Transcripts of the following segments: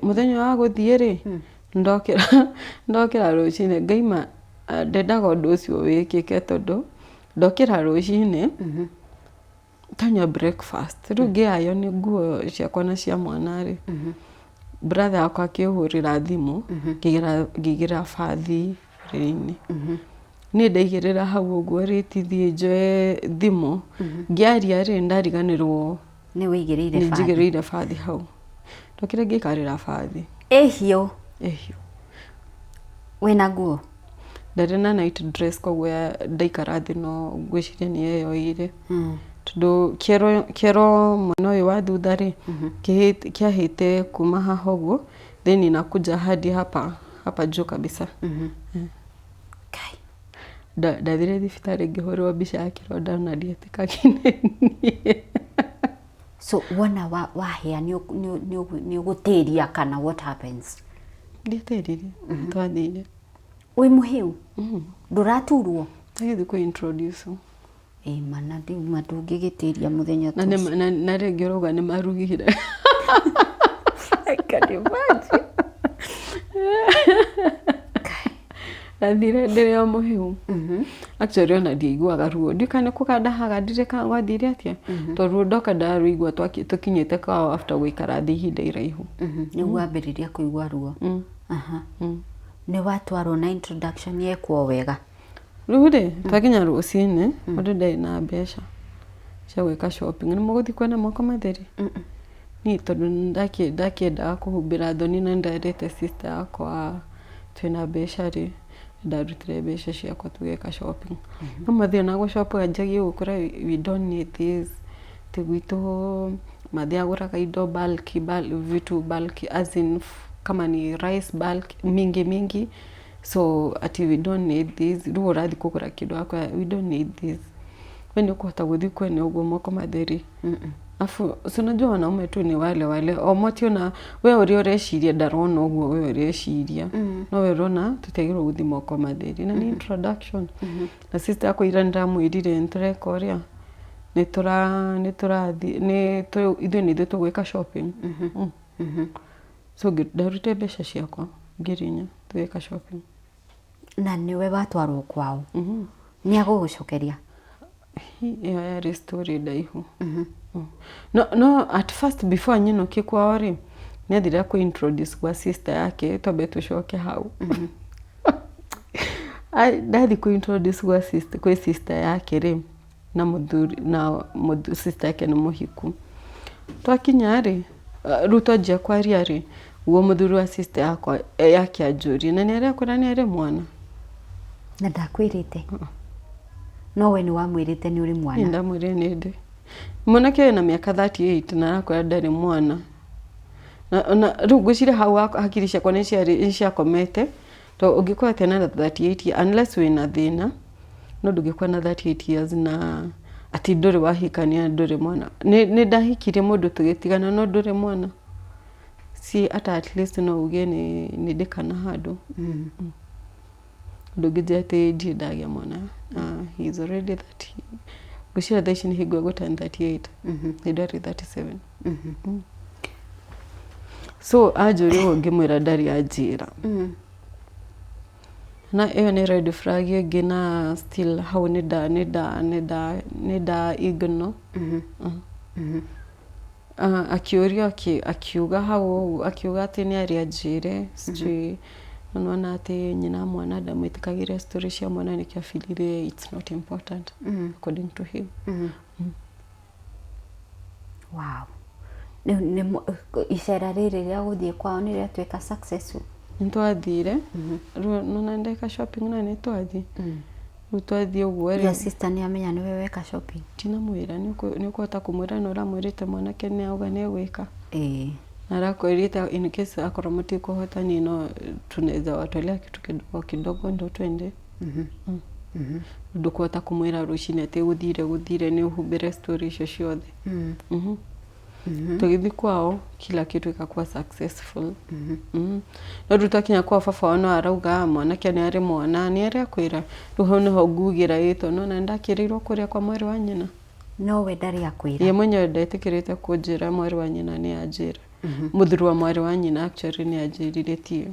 Mũthenya wa gũthiĩ rĩ, ndokĩra ndokĩra rũcinĩ ngaima, ndendaga ũndũ ũcio wĩkĩke tondũ ndokĩra rũcinĩ tanyua breakfast, rĩu ngĩayoni nguo ciakwa na cia mwana rĩ, brother yakwa akĩhũrĩra thimũ ngĩigĩra bathi ũrĩrĩ-inĩ. Niĩ ndaigĩrĩra hau ũguo rĩ, ti thiĩ njoe thimũ, ngĩaria rĩ, ndariganĩrwo. Nĩ wĩigĩrĩire bathi. Nĩ njigĩrĩire bathi hau. Ndokire ngĩikarĩra bathi. Ĩhiũ. Ĩhiũ. Wĩna nguo? Ndarĩ na night dress koguo ndaikara thĩ no ngwĩciria nĩ yeyoeire. Tondũ kĩero kĩero mwena ũyũ wa thutha rĩ, kĩahĩte kuma haha ũguo then inakuja hadi hapa hapa juu kabisa. Kai. Ndathire thibitarĩ ngĩhũrwo mbica ya kĩronda na ndietĩkagia nĩ niĩ. So wona wahĩa nĩ ũgũtĩria kana what happens? Ndiatĩririe, twathire. Wĩ mũhĩu? Ndũraturwo? Tagĩthiĩ kũ introduce. Ĩ mana ndiuma ndũngĩgĩtĩria mũthenya ta ũcio. Na rĩngĩ ũrauga nĩ marugire. I can imagine. Ndathire ndĩrĩ o mũhĩu. Actually ona ndiaiguaga ruo. Ndiũĩ kana nĩ kũganda hagandire kana gwathire atĩa. Tondũ ruo ndoka ndarũigua tũkinyĩte kwao after gũikara thĩ ihinda iraihu. Nĩguo wambĩrĩria kũigua ruo. Nĩ watwarwo na introduction yekwo wega? Rĩu rĩ, twakinya rũcinĩ, mũndũ ndarĩ na mbeca cia gwĩka shopping. Nĩ mũgũthiĩ kwĩna moko matheri? Niĩ tondũ ndakĩendaga kũhumbĩra thoni na nĩnderĩte sister yakwa twĩna mbeca rĩ, ndarutire mbeca ciakwa tũgĩka shopping. No mathiĩ ona gũ shop anjagie gũkora we don't need this, atĩ gwitũ mathiĩ agũraga indo bulk, vitu bulk as in kama ni rice bulk mingi mingi so ati we don't need this rĩu ũrathiĩ kũgũra kĩndũ akwĩra we don't need this we nĩ ũkũhota gũthiĩ kwene ũguo moko matheri afu si unajua wanaume tu ni wale wale o mationa we ũrĩa ũreciria ndarona ũguo we ũreciria no we ũrona tũtiagĩrĩirwo gũthiĩ moko matheri na nĩ introduction na sister yakwa ira nĩndamwĩrire nĩtũreka ũrĩa nĩtũra nĩtũrathiĩ nĩ ithuĩ nĩ ithuĩ tũgwĩka shopping. So ndarutire mbeca ciakwa 4,000 tũgĩka shopping. Na nĩwe watwarwo kwao? Nĩ agũgũcokeria? Ĩyo yarĩ story ndaihu. No, no at first before nyinũkie kwao rĩ, nĩ athire kũ introduce gwa sister yake, twambe tũcoke hau. Ndathiĩ kũ introduce gwa sister, kwĩ sister yake rĩ, na mũthuri na sister yake nĩ mũhiku. Twakinya rĩ, rĩu twanjia kwaria rĩ, guo mũthuri wa sister yakwa yake anjũria na nĩ arekwĩra nĩ arĩ mwana? Na ndakwĩrĩte? No we nĩ wamwĩrĩte nĩ ũrĩ mwana? Nĩ ndamwĩrire nĩ ndĩ. Mwanake wĩna mĩaka 38 na arakwĩra ndarĩ mwana. Na rĩu ngwĩciria hau hakiri ciakwa nĩ ciakomete, tondũ ũngĩkorwo atĩa na 38 years unless wĩna thĩna, no ndũngĩkorwo na 38 years na atĩ ndũrĩ wahikania ndũrĩ mwana. Nĩ ndahikirie mũndũ tũgĩtigana no ndũrĩ mwana. Si ata at least no uge nĩ ndĩ kana handũ. Ndũngĩnjĩra atĩ ndirĩ ndagĩa mwana. He is already 30, ngwĩciria thaa ici nĩ hingo egũ turn 38. Nĩ ndarĩ 37. So anjũria ũguo ngĩmwĩra ndarĩ anjĩra. Na ĩyo nĩ red flag ĩngĩ na still hau nĩ nda nĩ nda nĩ nda nĩ nda ignore. Akĩũrio akiuga hau ũguo akiuga atĩ nĩ arĩ anjĩre sijui no nĩwona atĩ nyina mwana ndamwĩtĩkagĩria story cia mwana nĩkĩo a-feelire it's not important according to him. Wow. Rĩu nĩ icera rĩrĩ rĩa gũthiĩ kwao nĩ rĩatuĩka successful? Nĩ twathire, rĩu nĩwona ndeka shopping na nĩ twathiĩ. Rĩu twathiĩ ũguo rĩ. Your sister nĩ amenya nĩwe weka shopping? Ndinamwĩra, nĩ ũkũhota kũmwĩra na ũramwĩrĩte mwanake nĩ auga nĩ egwĩka. Ĩĩ. Na arakwĩrĩte in case akorwo mũtikũhota niĩ no tunaweza watolea kitu kidogo kidogo ndo twende. Ndũkũhota kũmwĩra rũcinĩ atĩ gũthire gũthire nĩ ũhumbĩre story icio ciothe. Tũgĩthiĩ kwao kila kitu ikakuwa successful. No rĩu twakinya kwa baba wao no arauga mwanake nĩ arĩ mwana nĩ arekwĩra. Rĩu hau nĩho ngugĩra ĩ tondũ nĩwona nĩndakĩrĩirwo kũrĩa kwa mwarĩ wa nyina. No we ndarĩ akwĩra? Ye mwenyewe ndetĩkĩrĩte kũnjĩra, mwarĩ wa nyina nĩ anjĩra. Mũthuri wa mwarĩ wa nyina actually nĩ anjĩrire tiyo.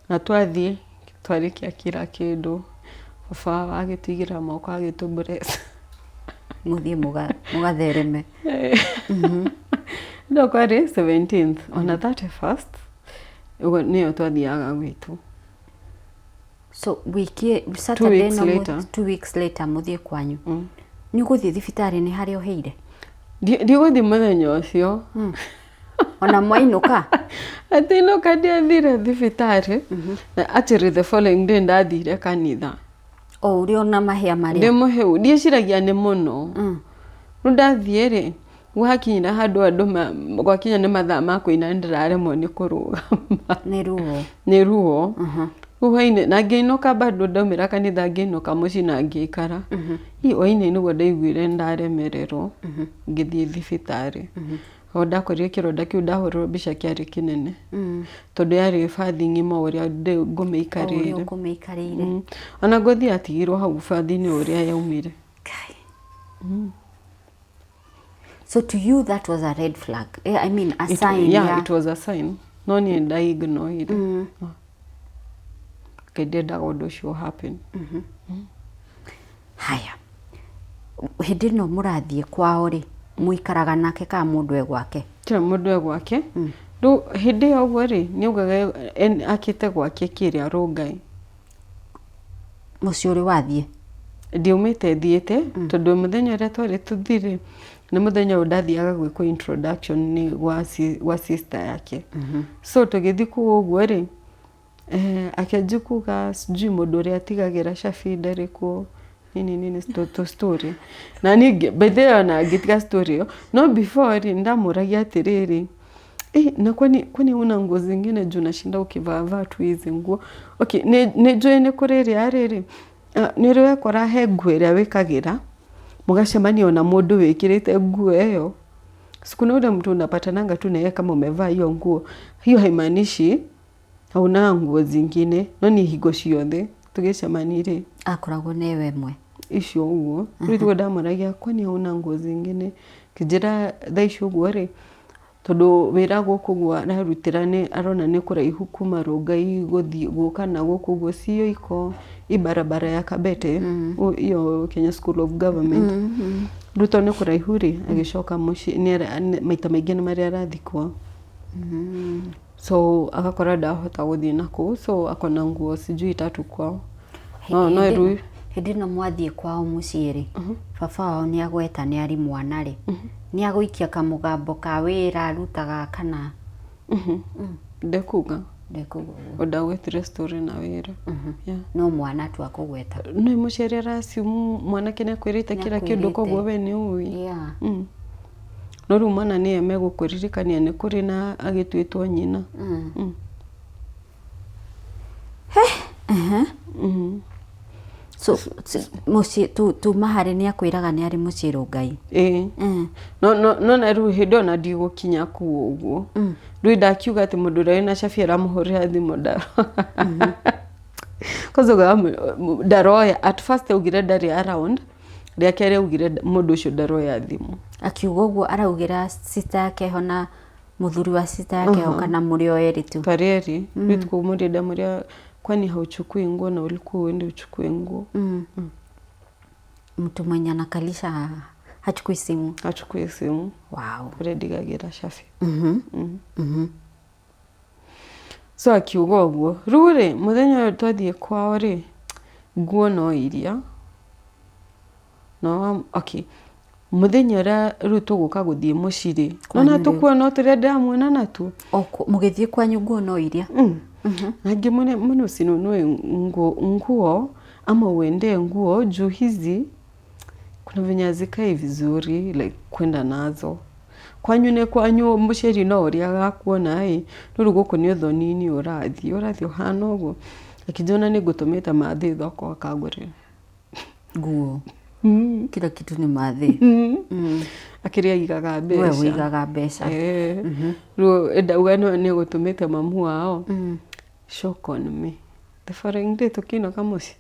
Na twathiĩ twarĩkia kila kĩndũ, baba wao agĩtũigĩrĩra moko agĩtũ bless. Mũthiĩ mũgathereme. No kwarĩ 17th ona 31st ũguo nĩyo twathiaga gwitũ. So wiki Saturday weeks no later. 2 weeks later mũthiĩ kwanyu. Nĩ ũgũthiĩ thibitarĩ nĩ harĩa ũhĩire? Ndigũthiĩ mũthenya ũcio. Ona mwainũka? Atinũka ndiathire thibitarĩ. Na actually the following day ndathire kanitha. O ũrĩa ona mahĩa marĩa? Ndĩ mũhĩu, ndieciragia nĩ mũno. Rĩu ndathiĩ rĩ, gwakinyire handũ andũ gwakinya nĩ mathaa ma kũina nĩndĩraremwo nĩ kũrũgama. Nĩ ruo. Nĩ ruo. Rĩu hwainĩ na ngĩinũka bado ndaumĩra kanitha ngĩinũka mũciĩ na ngĩikara. Ĩ hwainĩ nĩguo ndaiguire nĩndaremererwo ngĩthiĩ thibitarĩ. O ndakorire kĩronda kĩu ndahũrĩrwo mbica kĩarĩ kĩnene. Tondũ yarĩ bathi ng'ima ũrĩa ngũmĩikarĩire. Ũrĩa ũkũmĩikarĩire. Ona ngothi yatigirwo hau bathi-inĩ ũrĩa yaumire. Kai. So to you that was a red flag. I mean a sign. Yeah, it was a sign. No niĩ ndaignore. Ngai ndiendaga ũndũ ũcio happen. Haya. Hĩndĩ ĩno mũrathiĩ kwao rĩ, mũikaraga nake kana mũndũ e gwake? Kila mũndũ e gwake. Rĩu hĩndĩ ĩyo ũguo rĩ, nĩ augaga akĩte gwake kĩrĩa Rongai. Mũciĩ ũrĩ wathiĩ? Ndiumĩte thiĩte, tondũ mũthenya ũrĩa twarĩ tũthiĩ rĩ, nĩ mũthenya ũyũ ndathiaga gwĩkwo introduction nĩ gwa sister yake. So tũgĩthiĩ kũu ũguo rĩ, akĩanjia kuga sijui mũndũ ũrĩa atigagĩra cabi ndarĩ kuo, nini nini tũ story. Na niĩ by the way ona ngĩtiga story ĩyo, no before rĩ, nĩndamũragia atĩrĩrĩ, na kwani huna nguo zingine juu unashinda ukivaavaa tu hizi nguo? Okay, nĩ njũĩ nĩ kũrĩ ĩrĩa rĩrĩ, nĩ ũrĩ wekora he nguo ĩrĩa wĩkagĩra, mũgacemania ona mũndũ wĩkĩrĩte nguo ĩyo. Si kuna ule mtu unapatananga tu na yeye kama umevaa hiyo nguo. Hiyo haimaanishi hauna nguo zingine, no niĩ hingo ciothe tũgĩcemania rĩ, Akoragwo na ĩyo ĩmwe. Icio ũguo. Rĩu tiguo ndamũragia, kwani hauna nguo zingine? Kĩnjĩra thaa ici ũguo rĩ, tondũ wĩra gũkũ ũguo ararutĩra nĩ arona nĩ kũraihu kuma Rongai gũthiĩ gũka na gũkũ ũguo sio iko i barabara ya Kabete, hiyo Kenya School of Government. Rĩu tondũ nĩ kũraihu rĩ, agĩcoka mũciĩ maita maingĩ nĩ marĩa arathiĩ kwao. So agakora ndahota gũthiĩ na kũu, so akona nguo sijui tatu kwao. No rĩu Hĩndĩ ĩno mwathiĩ kwao mũciĩ rĩ, baba wao nĩ agweta nĩ arĩ mwana rĩ, nĩ agũikia kamũgambo ka wĩra arutaga kana? Ndekuga. Ndekuga ũguo? Ndagwetire story na wĩra. Yeah. No mwana tu akũgweta. Nĩ mũciari araciumu mwanake nĩ akwĩrĩte kila kĩndũ, koguo we nĩ ũĩ. No rĩu mwana nĩye megũkũririkania nĩ kũrĩ na agĩtuĩtwo nyina. So mũciĩ tuma harĩ nĩ akwĩraga nĩ arĩ mũciĩ Rongai? Ĩĩ. No na rĩu hĩndĩ ĩyo na ndigũkinya kũu ũguo. Rĩu ndakiuga atĩ mũndũ ũrĩa wĩna cabi aramũhũrĩra thimũ kwanza ugaga ndaroya. At first augire ndarĩ around, rĩa kerĩ augire mũndũ ũcio ndaroya thimũ. Akiuga ũguo araugĩra sister yake ho na mũthuri wa sister yake ho kana mũrĩ o erĩ tu? Twarĩ erĩ. Rĩu tukũmũria, ndamũria, kwani hauchukui nguo na ulikuwa uende uchukue nguo? Mtu mwenye anakalisha hachukui simu. Achukue simu. Ũrĩa ndigagĩra cabi. So akiuga ũguo. Rĩu rĩ, mũthenya ũyũ twathiĩ kwao rĩ, nguo no iria no okay, mũthenya ũrĩa rĩu tũgũka gũthiĩ mũciĩ rĩ, nona tũkuo no tũrĩa ndĩramuona natuo. O mũgĩthiĩ kwanyu nguo no iria? Na ngĩmwĩra, mbona usinunue nguo ama uendee nguo juu hizi kuna venye hazikai vizuri like kwenda nazo kwanyu nĩ kwanyu, mũciari no ũrĩa agakuona ĩ, no rĩu gũkũ nĩ ũthoni-inĩ ũrathiĩ ũhana ũguo. Akĩnjĩra nĩ ngũtũmĩte mathĩ thoko akangũrĩra nguo. Kila kitu ni mathĩ. Akĩrĩa aigaga mbeca. We ũigaga mbeca. Rĩu ndauga nĩ gũtũmĩte mamu wao. Shock on me, the following day tũkĩinũka mũciĩ.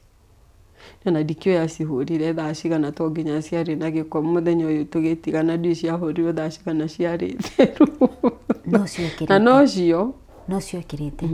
Ona ndikĩũĩ acihũrire thaa cigana to nginya ciarĩ na gĩko mũthenya ũyũ tũgĩtigana ndiũĩ ciahũrirwo thaa cigana ciarĩ theru. No cio Na ekĩrĩte. nocio No cio ekĩrĩte.